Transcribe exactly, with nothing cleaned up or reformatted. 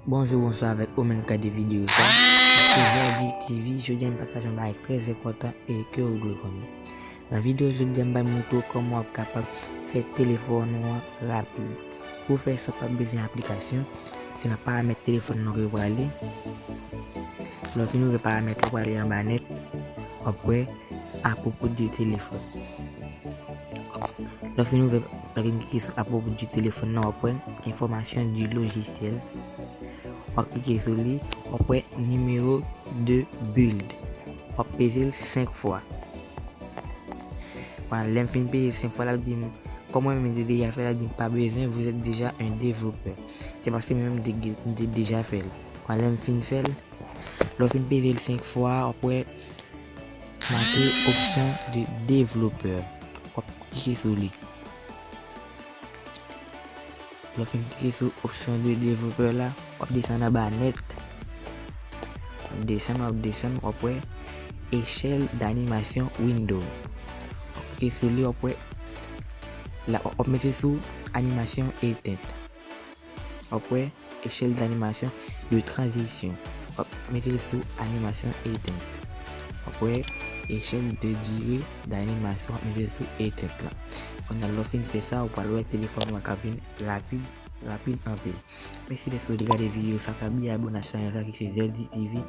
Bonjou, bonswa avèk ou menm k gade videyo sa. Se Verdi T V, jodi a m pataje yon bagay trè enpòtan e ke ou dwe konnen. Nan videyo jodi a m pral montre w kòman w ap kapab fè telefòn ou an rapid. Pou fè sa, w p ap bezwen aplikasyon. Se nan paramèt telefòn nan ke w prale. Lè w fin ouvè paramèt la, w prale anba nèt, w ap wè à propos du téléphone. Lè w fin ouvè, lè w klike sou à propos du téléphone nan, w ap wè information du logiciel. W ap klike sou li, w ap wè numéro de build. W ap peze l senk fwa. Bon, lè m fin peze l senk fwa, l ap di m, kòm mwen menm m te deja fè l, l ap di m pa bezwen, vous êtes déjà un développeur. Se paske mwen menm m te, m te deja fè l. Bon, lè m fin fè l, lè w fin peze l senk fwa, w ap wè make option de développeur. W ap klike sou li. Lè w fin klike sou option de développeur la, w ap desann anba nèt. W ap desann, w ap desann, w ap wè échelle d'animation window. W ap klike sou li, w ap wè la, w ap mete sou animasyon etent. W ap wè échelle d'animation de transition. W ap mete l sou animasyon etent. W ap wè échelle de durée d'animation, w ap mete l sou etent la. Kounye a, lè w fin fè sa, ou pral wè telefòn ou an ka vin rapid, rapid anpil. Mèsi dèske w te gade videyo sa, pa bliye abòne ak chanèl sa ki se Verdi T V.